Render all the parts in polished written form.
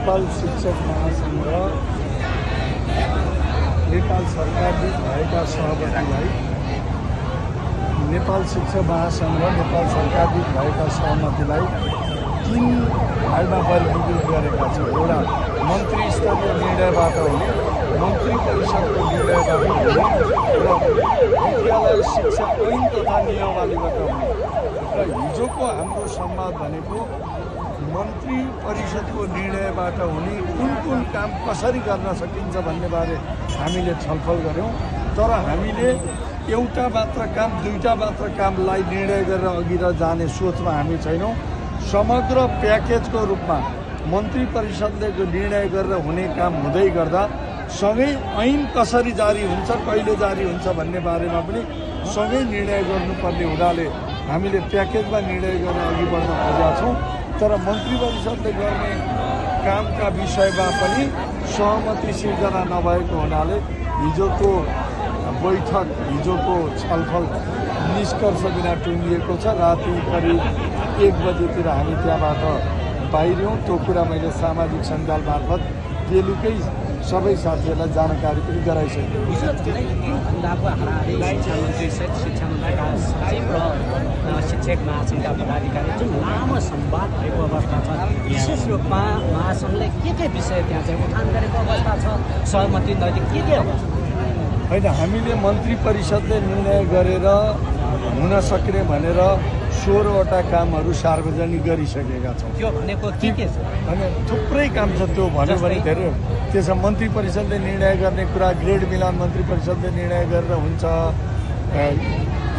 नेपाल शिक्षक महासंघ र नेपाल सरकारले भएका सहमतिलाई नेपाल शिक्षक महासंघ र नेपाल सरकारले भएका सहमतिलाई 3 भागमा वर्गीकृत गरेका छन्। एउटा मन्त्री स्तरीय निर्णयबाट हुने, मन्त्री परिषदको निर्णयबाट हुने र विद्यालय शिक्षा ऐन तथा नियमावलीबाट हुने। र हिजोको हाम्रो संवाद भनेको मन्त्री परिषदको निर्णयबाट हुने कुन काम कसरी गर्न सकिन्छ भन्ने बारे हामीले छलफल गऱ्यौँ। तर हामीले एउटा मात्र काम, दुईटा मात्र कामलाई निर्णय गरेर अघि जाने सोचमा हामी छैनौँ। समग्र प्याकेजको रूपमा मन्त्री परिषदले निर्णय गरेर हुने काम हुँदै गर्दा सँगै ऐन कसरी जारी हुन्छ, कहिले जारी हुन्छ भन्ने बारेमा पनि सँगै निर्णय गर्नुपर्ने हुनाले हामीले प्याकेजमा निर्णय गरेर अघि बढ्न खोजेका छौँ। तर मन्त्री परिषदले गर्ने कामका विषयमा पनि सहमति सिर्जना नभएको हुनाले हिजोको बैठक, हिजोको छलफल निष्कर्ष बिना टुङ्गिएको छ। राति करिब 1 बजेतिर हामी त्यहाँबाट बाहिरियौँ। त्यो कुरा मैले सामाजिक सञ्जाल मार्फत बेलुकै सबै साथीहरूलाई जानकारी पनि गराइसकेको। हिजो झन्डै 3 घण्टाको हाराहारी शिक्षा मन्त्रीका सचिव र शिक्षक महासङ्घका पदाधिकारी जुन लामो संवाद भएको अवस्था छ, विशेष रूपमा महासङ्घले के विषय त्यहाँ चाहिँ उठान गरेको अवस्था छ, सहमति नजिक के अवस्था होइन। हामीले मन्त्री परिषदले निर्णय गरेर हुन सक्ने भनेर 16वटा कामहरू सार्वजनिक गरिसकेका छौँ। त्यो भनेको के छ? अनि थुप्रै काम छ। त्यो भन्यो भने धेरै। त्यसमा मन्त्री परिषदले निर्णय गर्ने कुरा, ग्रेड मिलान मन्त्री परिषदले निर्णय गरेर हुन्छ।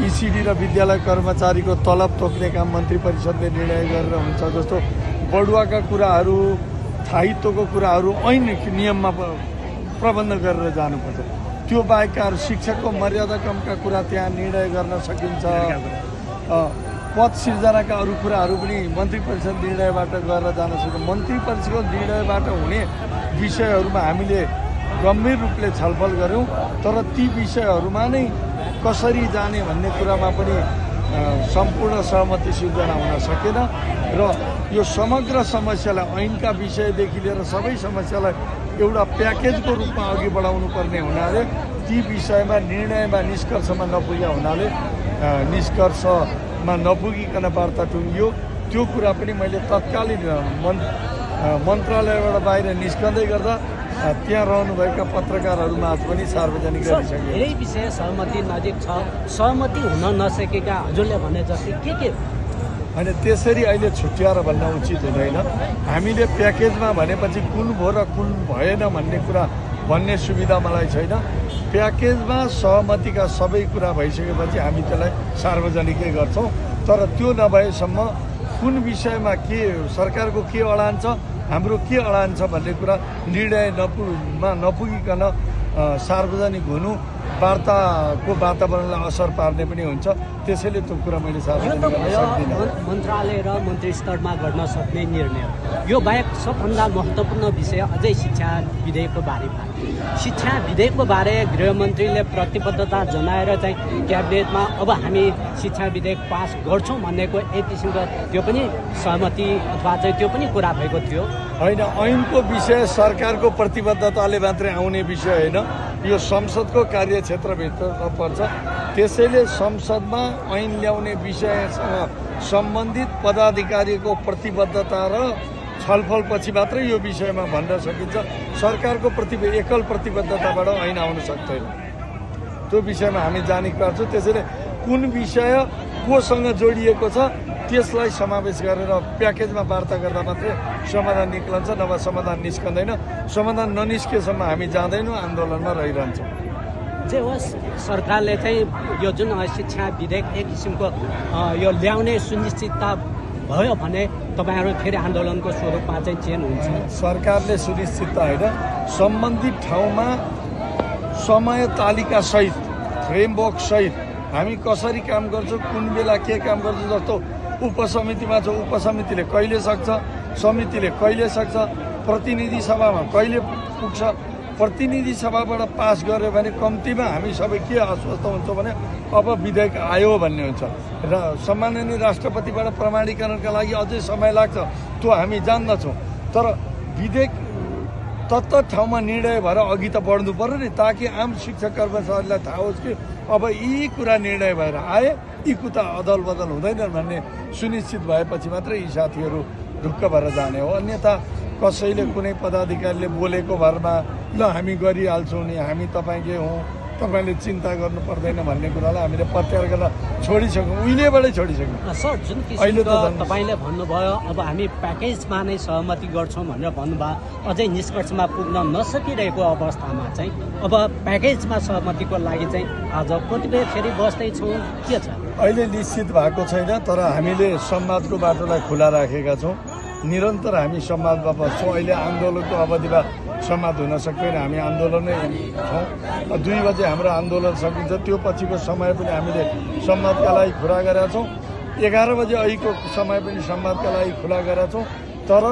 इसिडी र विद्यालय कर्मचारीको तलब तोक्ने काम मन्त्री परिषदले निर्णय गरेर हुन्छ। जस्तो बढुवाका कुराहरू, स्थायित्वको कुराहरू ऐन नियममा प्रबन्ध गरेर जानुपर्छ। त्यो बाहेकका शिक्षकको मर्यादा कमका कुरा त्यहाँ निर्णय गर्न सकिन्छ। पद सिर्जनाका अरू कुराहरू पनि मन्त्री परिषद निर्णयबाट गरेर जान सक्छ। मन्त्री परिषदको निर्णयबाट हुने विषयहरूमा हामीले गम्भीर रूपले छलफल गऱ्यौँ। तर ती विषयहरूमा नै कसरी जाने भन्ने कुरामा पनि सम्पूर्ण सहमति सिर्जना हुन सकेन। र यो समग्र समस्यालाई, ऐनका विषयदेखि लिएर सबै समस्यालाई एउटा प्याकेजको रूपमा अघि बढाउनु पर्ने हुनाले ती विषयमा निर्णयमा निष्कर्षमा नपुगेका हुनाले निष्कर्षमा नपुगिकन वार्ता टुङ्गियो। त्यो कुरा पनि मैले तत्कालीन मन्त्रालयबाट बाहिर निस्कँदै गर्दा त्यहाँ रहनुभएका पत्रकारहरूमाझ पनि सार्वजनिक गरिसके। धेरै विषय सहमति नजिक छ, सहमति हुन नसकेका हजुरले भने जस्तै के होइन। त्यसरी अहिले छुट्याएर भन्न उचित हुँदैन। हामीले प्याकेजमा भनेपछि कुन भयो र कुन भएन भन्ने कुरा भन्ने सुविधा मलाई छैन। प्याकेजमा सहमतिका सबै कुरा भइसकेपछि हामी त्यसलाई सार्वजनिकै गर्छौँ। तर त्यो नभएसम्म कुन विषयमा के सरकारको के अडान छ, हाम्रो के अडान छ भन्ने कुरा निर्णय नपुगिकन सार्वजनिक हुनु वार्ताको वातावरणलाई असर पार्ने पनि हुन्छ। त्यसैले त्यो कुरा मैले सार्वजनिक गर्न सक्दिनँ। मन्त्रालय र मन्त्री स्तरमा गर्न सक्ने निर्णय यो बाहेक सबभन्दा महत्त्वपूर्ण विषय अझै शिक्षा विधेयकको बारेमा। शिक्षा विधेयकको बारे गृहमन्त्रीले प्रतिबद्धता जनाएर चाहिँ क्याबिनेटमा अब हामी शिक्षा विधेयक पास गर्छौँ भन्नेको एक किसिमको त्यो पनि सहमति अथवा चाहिँ त्यो पनि कुरा भएको थियो। होइन, ऐनको विषय सरकारको प्रतिबद्धताले मात्रै आउने विषय होइन, यो संसदको कार्यक्षेत्रभित्र पर्छ। त्यसैले संसदमा ऐन ल्याउने विषयसँग सम्बन्धित पदाधिकारीको प्रतिबद्धता र छलफलपछि मात्रै यो विषयमा भन्न सकिन्छ। सरकारको एकल प्रतिबद्धताबाट ऐन आउन सक्दैन। त्यो विषयमा हामी जानेको छौँ। त्यसैले कुन विषय कोसँग जोडिएको छ त्यसलाई समावेश गरेर प्याकेजमा वार्ता गर्दा मात्रै समाधान निक्लन्छ, नभए समाधान निस्कँदैन। समाधान ननिस्केसम्म हामी जाँदैनौँ, आन्दोलनमा रहिरहन्छौँ। जे होस्, सरकारले चाहिँ यो जुन शिक्षा विधेयक एक किसिमको यो ल्याउने सुनिश्चितता भयो भने तपाईँहरू फेरि आन्दोलनको स्वरूपमा चाहिँ चेन हुन्छ। सरकारले सुनिश्चितता होइन, सम्बन्धित ठाउँमा समय तालिका सहित, फ्रेमवर्क सहित हामी कसरी काम गर्छौँ, कुन बेला के काम गर्छौँ। जस्तो उपसमितिमा छ, उपसमितिले कहिले सक्छ, समितिले कहिले सक्छ, प्रतिनिधि सभामा कहिले पुग्छ। प्रतिनिधि सभाबाट पास गर्यो भने कम्तीमा हामी सबै के आश्वस्त हुन्छौँ भने अब विधेयक आयो भन्ने हुन्छ। र सम्माननीय राष्ट्रपतिबाट प्रमाणीकरणका लागि अझै समय लाग्छ, त्यो हामी जान्दछौँ। तर विधेयक तत्त ठाउँमा निर्णय भएर अघि त बढ्नु पर्यो नि, ताकि आम शिक्षक कर्मचारीलाई थाहा होस् कि अब यी कुरा निर्णय भएर आए, यी कुरा अदल बदल हुँदैनन् भन्ने सुनिश्चित भएपछि मात्रै यी साथीहरू ढुक्क भएर जाने हो। अन्यथा कसैले कुनै पदाधिकारीले बोलेको भरमा ल हामी गरिहाल्छौँ नि, हामी तपाईँकै हौँ, तपाईँले चिन्ता गर्नु पर्दैन भन्ने कुरालाई हामीले प्रत्याहार गर्न छोडिसक्यौँ, उहिलेबाटै छोडिसक्यौँ। सर, जुन किसिमको तपाईँले भन्नुभयो अब हामी प्याकेजमा नै सहमति गर्छौँ भनेर भन्नुभयो, अझै निष्कर्षमा पुग्न नसकिरहेको अवस्थामा चाहिँ अब प्याकेजमा सहमतिको लागि चाहिँ आज कतिपय फेरि बस्दैछौँ, के छ? अहिले निश्चित भएको छैन, तर हामीले संवादको बाटोलाई खुला राखेका छौँ। निरन्तर हामी संवादमा बस्छौँ। अहिले आन्दोलनको अवधिमा संवाद हुन सक्दैन, हामी आन्दोलनै छौँ। 2 बजे हाम्रो आन्दोलन सकिन्छ, त्यो पछिको समय पनि हामीले संवादका लागि खुला गरेका छौँ। 11 बजे अहिलेको समय पनि संवादका लागि खुला गरेका छौँ। तर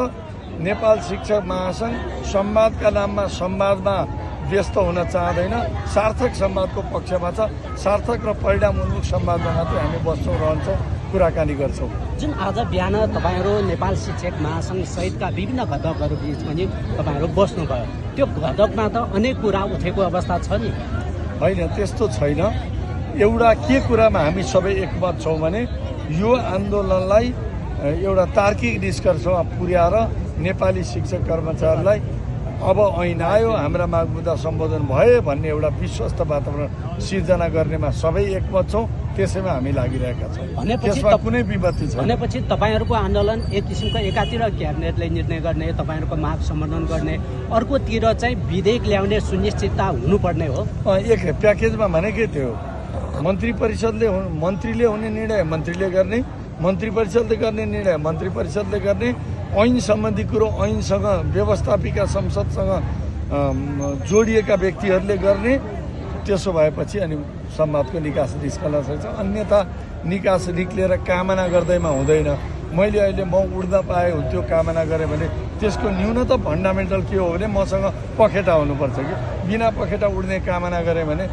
नेपाल शिक्षक महासङ्घ संवादका नाममा संवादमा व्यस्त हुन चाहँदैन, सार्थक संवादको पक्षमा छ। सार्थक र परिणामोन्मुख संवादमा मात्रै हामी बस्छौँ, रहन्छौँ, कुराकानी गर्छौँ। जुन आज बिहान तपाईँहरू नेपाल शिक्षक महासङ्घ सहितका विभिन्न घटकहरू बिच पनि तपाईँहरू बस्नुभयो, त्यो घटकमा त अनेक कुरा उठेको अवस्था छ नि? होइन, त्यस्तो छैन। एउटा के कुरामा हामी सबै एकमत छौँ भने यो आन्दोलनलाई एउटा तार्किक निष्कर्षमा पुर्याएर नेपाली शिक्षक कर्मचारीलाई अब ऐन आयो, हाम्रा माग मुद्दा सम्बोधन भए भन्ने एउटा विश्वस्त वातावरण सिर्जना गर्नेमा सबै एकमत छौँ। त्यसैमा हामी लागिरहेका छौँ, त्यसमा कुनै विपत्ति छैन। भनेपछि तपाईँहरूको आन्दोलन एक किसिमको एकातिर क्याबिनेटले निर्णय गर्ने, तपाईँहरूको माग सम्बोधन गर्ने, अर्कोतिर चाहिँ विधेयक ल्याउने सुनिश्चितता हुनुपर्ने हो। एक प्याकेजमा भनेकै त्यो मन्त्री परिषदले मन्त्रीले हुने निर्णय मन्त्रीले गर्ने, मन्त्री परिषदले गर्ने निर्णय मन्त्री परिषदले गर्ने, ऐन सम्बन्धी कुरो ऐनसँग व्यवस्थापिका संसदसँग जोडिएका व्यक्तिहरूले गर्ने। त्यसो भएपछि अनि संवादको निकास निस्कन सक्छ। अन्यथा निकास निक्लिएर कामना गर्दैमा हुँदैन। मैले अहिले म उड्न पाएँ हुन्थ्यो कामना गरेँ भने त्यसको न्यूनतम फन्डामेन्टल के हो भने मसँग पखेटा हुनुपर्छ कि बिना पखेटा उड्ने कामना गरेँ भने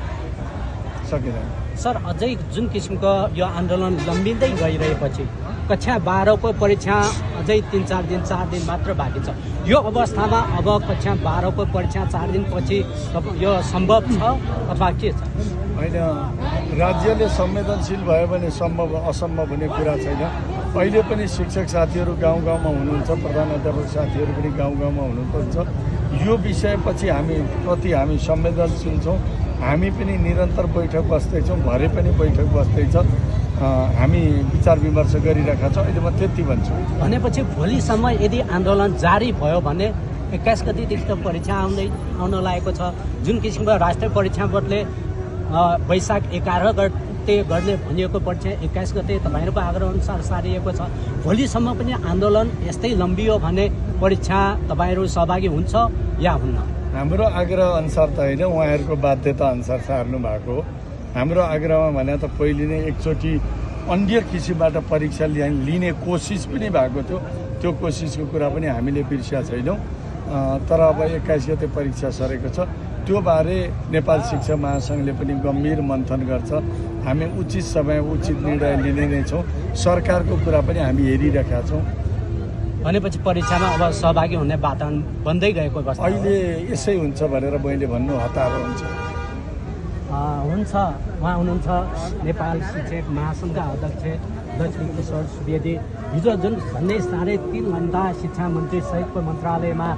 सकिँदैन। सर, अझै जुन किसिमको यो आन्दोलन लम्बिँदै गइरहेपछि कक्षा 12को परीक्षा अझै 3-4 दिन 4 दिन मात्र बाँकी छ। यो अवस्थामा अब कक्षा 12को परीक्षा 4 दिनपछि यो सम्भव छ अथवा के छ? होइन, राज्यले संवेदनशील भयो भने सम्भव असम्भव हुने कुरा छैन। अहिले पनि शिक्षक साथीहरू गाउँ गाउँमा हुनुहुन्छ, प्रधान अध्यापक साथीहरू पनि गाउँ गाउँमा हुनुहुन्छ। यो विषयपछि हामी संवेदनशील छौँ। हामी पनि निरन्तर बैठक बस्दैछौँ, भरे पनि बैठक बस्दैछ। हामी विचार विमर्श गरिरहेका छौँ। अहिले म त्यति भन्छु। भनेपछि भोलिसम्म यदि आन्दोलन जारी भयो भने 21 गतिदेखि त परीक्षा आउन लागेको छ। जुन किसिमको राष्ट्रिय परीक्षा बोर्डले वैशाख 11 गते गर्ने भनिएको परीक्षा 21 गते तपाईँहरूको आग्रह अनुसार सारिएको छ। भोलिसम्म पनि आन्दोलन यस्तै लम्बियो भने परीक्षा तपाईँहरू सहभागी हुन्छ या हुन्न? हाम्रो आग्रह अनुसार त होइन, उहाँहरूको बाध्यता अनुसार सार्नु भएको हो। हाम्रो आग्रहमा भने त पहिले नै एकचोटि अन्य किसिमबाट परीक्षा लिने कोसिस पनि भएको थियो। त्यो कोसिसको कुरा पनि हामीले बिर्सिया छैनौँ। तर अब 21 गते परीक्षा सरेको छ। त्यो बारे नेपाल शिक्षा महासङ्घले पनि गम्भीर मन्थन गर्छ। हामी उचित समय उचित निर्णय लिने नै छौँ। सरकारको कुरा पनि हामी हेरिरहेका छौँ। भनेपछि परीक्षामा अब सहभागी हुने वातावरण बन्दै गएको अवस्था अहिले यसै हुन्छ भनेर मैले भन्नु हतार हुन्छ। हुन्छ, उहाँ हुनुहुन्छ नेपाल शिक्षक महासङ्घका अध्यक्ष लक्ष्मीकिशोर सुवेदी। हिजो जुन झन्डै 3.5 घण्टा शिक्षा मन्त्री सहितको मन्त्रालयमा